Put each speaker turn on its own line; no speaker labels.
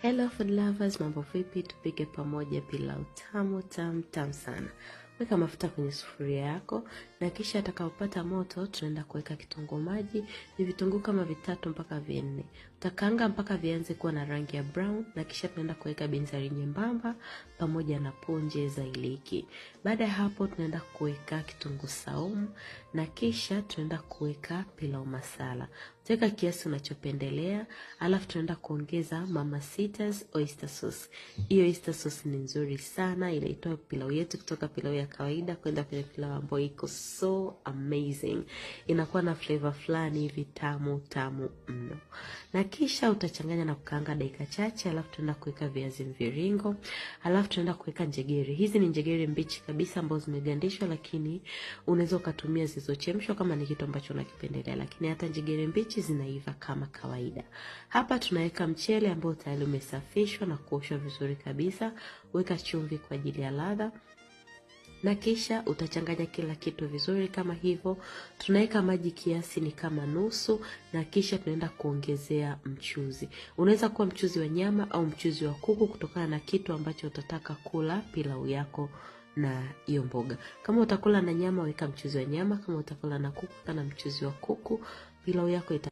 Hello food lovers, mambo vipi? Tupike pamoja pilau tamu tamu tamu sana. Weka mafuta kwenye sufuria yako na kisha atakapopata moto tunaenda kuweka kitunguu maji, ni vitunguu kama 3 mpaka 4. Utakaanga mpaka vianze kuwa na rangi ya brown na kisha tunaenda kuweka binzari nyembamba pamoja na punje za iliki. Baada ya hapo tunaenda kuweka kitunguu saumu na kisha tunaenda kuweka pilau masala. Utaweka kiasi unachopendelea, alafu tunaenda kuongeza Mama Sita's oyster sauce. Hiyo oyster sauce ni nzuri sana, inaitoa pilau yetu kutoka pilau ya kawaida kwenda kwenye pilau ambayo iko so amazing. Inakuwa na flavor fulani hivi tamu tamu mno. Na kisha utachanganya na kukaanga dakika chache, alafu tunaenda kuweka viazi mviringo, alafu tunaenda kuweka njegere. Hizi ni njegere mbichi kabisa ambazo zimegandishwa, lakini unaweza ukatumia zilizochemshwa kama ni kitu ambacho unakipendelea, lakini hata njegere mbichi zinaiva kama kawaida. Hapa tunaweka mchele ambao tayari umesafishwa na kuoshwa vizuri kabisa. Weka chumvi kwa ajili ya ladha. Na kisha utachanganya kila kitu vizuri kama hivyo. Tunaweka maji kiasi ni kama nusu, na kisha tunaenda kuongezea mchuzi. Unaweza kuwa mchuzi wa nyama au mchuzi wa kuku kutokana na kitu ambacho utataka kula pilau yako na hiyo mboga. Kama utakula na nyama weka mchuzi wa nyama, kama utakula na kuku weka na mchuzi wa kuku. Pilau yako ita